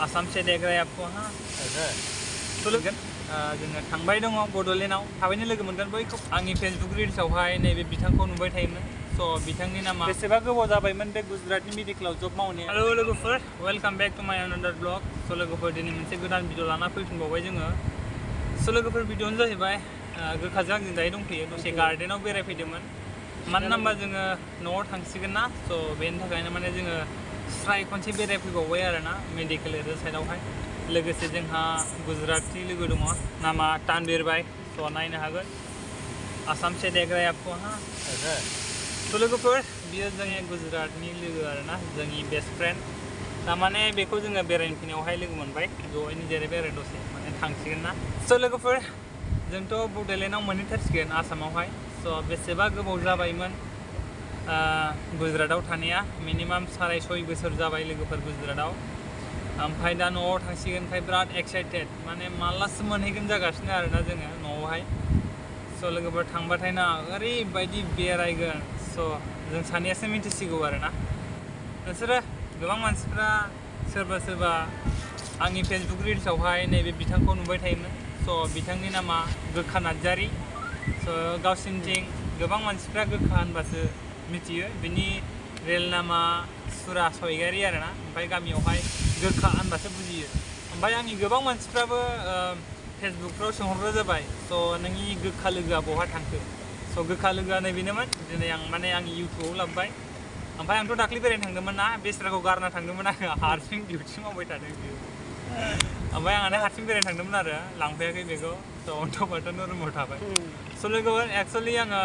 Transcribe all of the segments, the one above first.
Assam से देग्राया पहा सोलोगन जोङो थांबाय दङ बड'लेण्डआव थाबैनो लोगो मोनगोन बयखौ आंनि फेसबुक रिल्सआवहाय नैबे बिथांखौ नुबाय थायोमोन स' बिथांनि नामा बेसेबा गोबाव जाबायमोन बे गुजरातनि मेडिकेलाव जब मावनाया हेलो लोगोफोर वेलकाम बेक टु माय अनदार ब्लग स' लोगोफोर दिनै मोनसे गोदान भिडिअ लाना फैफिनबावबाय जोङो स' लोगोफोर भिडिअआनो जाहैबाय गोखाजों आंजों दायो दंफैयो दसे गार्डेनाव बेरायफैदोंमोन मानो होनबा जोङो न'आव थांसिगोन ना स' बेनि थाखायनो माने जोङो स्राय खनसे बेरायफैबावबाय आरोना मेडिकेल एरिया साइडआवहाय लोगोसे जोंहा गुजरातनि लोगो दङ नामा तानबीर भाई स' नायनो हागोन आसाम से देग्राया पहा स' लोगोफोर बियो जोंनि गुजरातनि लोगो आरोना जोंनि बेस्ट फ्रेन्ड तारमाने बेखौ जोङो बेरायनो फैनायावहाय लोगो मोनबाय ज'यैनो जेरै बेराय दसे माने थांसिगोन ना स' लोगोफोर जोंथ' बड'लेण्डआव मोनहैथारसिगोन आसामावहाय स' बेसेबा गोबाव जाबायमोन गुजरातआव थानाया मिनिमाम 6.5 बोसोर जाबाय लोगोफोर गुजरातआव ओमफ्राय दा न'आव थांसिगोनखाय बिराद एक्साइटेड माने मालासो मोनहैगोन जागासिनो आरोना जोङो न'आवहाय स' लोगोफोर थांबाथाय ना ओरैबायदि बेरायगोन स' जों सानैयासो मिथिसिगौ आरोना नोंसोरो गोबां मानसिफ्रा सोरबा आंनि फेसबुक रिल्सआवहाय नैबे बिथांखौ नुबाय थायोमोन स' बिथांनि नामा गोखा नार्जारी स' गावसिनिथिं गोबां मानसिफ्रा गोखा होनबासो मिथियो बिनि रेल नामा सुरा सयगारि आरोना ओमफ्राय गामियावहाय गोखा होनबासो बुजियो ओमफ्राय आंनि गोबां मानसिफ्राबो फेसबुकफ्राव सोंहरग्रा जाबाय स' नोंनि गोखा लोगोआ बहा थांखो स' गोखा लोगोआ नैबेनोमोन दिनै आं माने आंनि इउटुबाव लाबोबाय ओमफ्राय आंथ' दाख्लै बेरायनो थांदोंमोन ना बेस्राखौ गारना थांदोंमोन आङो हारसिं डिउटि मावबाय थादों बियो ओमफ्राय आंहानो हारसिं बेरायनो थांदोंमोन आरो लांफायाखै बेखौ स' अन्थ'बाथ'नो रुमाव थाबाय स' लोगोफोर एक्सुवेलि आङो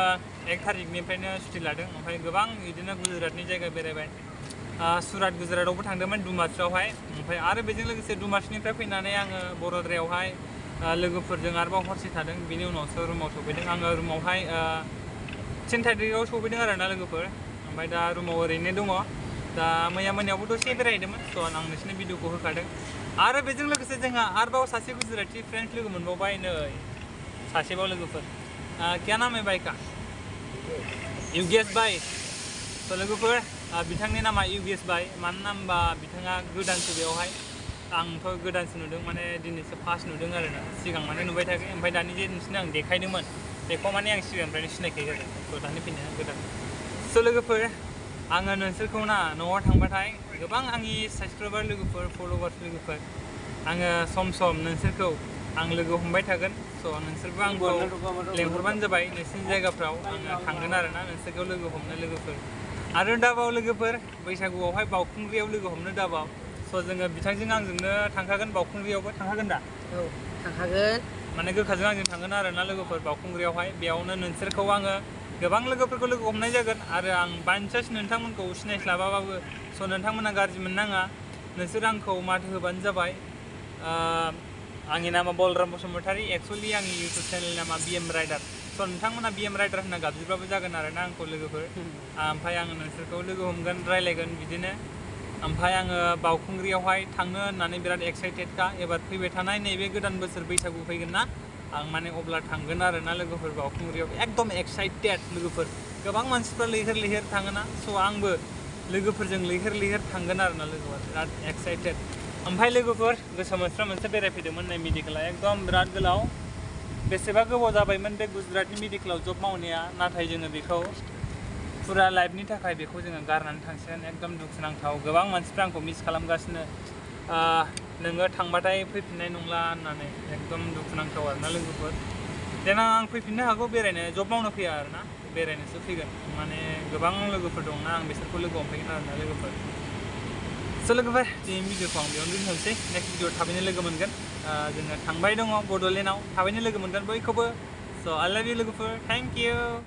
1 थारिखनिफ्रायनो सुटि लादों ओमफ्राय गोबां बिदिनो गुजरातनि जायगा बेरायबाय सुरात गुजरातआवबो थांदोंमोन दुमार्चआवहाय ओमफ्राय आरो बेजों लोगोसे दुमार्चनिफ्राय फैनानै आङो बड'द्रायावहाय लोगोफोरजों आरोबाव हरसे थादों बिनि उनावसो रुमाव सफैदों आङो रुमावहाय 10 थारिखआव सफैदों आरोना लोगोफोर ओमफ्राय दा रुमाव ओरैनो दङ दा मैया मोनायावबो दसे बेरायहैदोंमोन स' आं नोंसोरनो भिडिअखौ होखादों आरो बेजों लोगोसे जोंहा आरोबाव सासे गुजराती फ्रेन्ड लोगो मोनबावबाय नै सासेबाव लोगोफोर क्या नाम है भाई का युगेश भाई स' लोगोफोर बिथांनि नामा युगेश भाई मानो होनबा बिथाङा गोदानसो बेयावहाय आंथ' गोदानसो नुदों माने दिनैसो फार्स्ट नुदों आरोना सिगां माने नुबाय थायाखै ओमफ्राय दानि जे नोंसोरनो आं देखायदोंमोन बेखौ माने आं सिगांनिफ्रायनो सिनायखायो आरो स' दानि फैनाया गोदान स' लोगोफोर आङो नोंसोरखौ ना न'आव थांबाथाय गोबां आंनि साबसक्राइबार लोगोफोर फल'वार्स लोगोफोर आङो सम सम नोंसोरखौ आं लोगो हमबाय थागोन स' नोंसोरबो आंखौ लेंहरबानो जाबाय नोंसोरनि जायगाफ्राव आङो थांगोन आरोना नोंसोरखौ लोगो हमनो लोगोफोर आरो दाबाव लोगोफोर बैसागुआवहाय बावखुंग्रियाव लोगो हमनो दाबाव स' जोङो बिथांजों आंजोंनो थांखागोन बावखुंग्रियावबो थांखागोन दा औ थांखागोन माने गोखाजों आंजों थांगोन आरोना लोगोफोर बावखुंग्रियावहाय बेयावनो नोंसोरखौ आङो गोबां लोगोफोरखौ लोगो हमनाय जागोन आरो आं बानचान्स नोंथांमोनखौ सिनायस्लाबाबाबो स' नोंथांमोना गाज्रि मोननाङा नोंसोर आंखौ माथो होबानो जाबाय आंनि नामा बलराम बसुमतारी एक्सुवेलि आंनि इउटुब चेनेलनि नामा BM राइडार स' नोंथांमोना BM राइडार होनना गाबज्रिब्लाबो जागोन आरोना आंखौ लोगोफोर ओमफ्राय आङो नोंसोरखौ लोगो हमगोन रायलायगोन बिदिनो ओमफ्राय आङो बावखुंग्रियावहाय थांनो होननानै बिराद एक्साइटेडखा एबार फैबाय थानाय नैबे गोदान बोसोर बैसागु फैगोन ना आं माने अब्ला थांगोन आरोना लोगोफोर बावखुंग्रियाव एकदम एक्साइटेड लोगोफोर गोबां मानसिफ्रा लैहोर थाङोना स' आंबो लोगोफोरजों लैहोर थांगोन आरोना लोगोफोर बिराद एक्साइटेड ओमफ्राय लोगोफोर गोसो मोनसे बेरायफैदोंमोन नै मेडिकेला एकदम बिराद गोलाव बेसेबा गोबाव जाबायमोन बे गुजरातनि मेडिकेलाव जब मावनाया नाथाय जोङो बेखौ फुरा लाइफनि थाखाय बेखौ जोङो गारनानै थांसिगोन एकदम दुखुनांथाव गोबां मानसिफ्रा आंखौ मिस खालामगासिनो नोङो थांबाथाय फैफिननाय नंला होननानै एकदम दुखुनांथाव आरोना लोगोफोर देनां आं फैफिननो हागौ बेरायनो जब मावनो फैया आरोना बेरायनोसो फैगोन माने गोबां लोगोफोर दंना आं बिसोरखौ लोगो हमफैगोन आरोना लोगोफोर स' लोगोफोर दिनैनि भिडिअखौ आं बेयावनो दोनथ'नोसै नेक्स्ट भिडिअ थाबैनो लोगो मोनगोन जोङो थांबाय दङ बड'लेण्डआव थाबैनो लोगो मोनगोन बयखौबो स' आइ लाभ इउ लोगोफोर थेंक इउ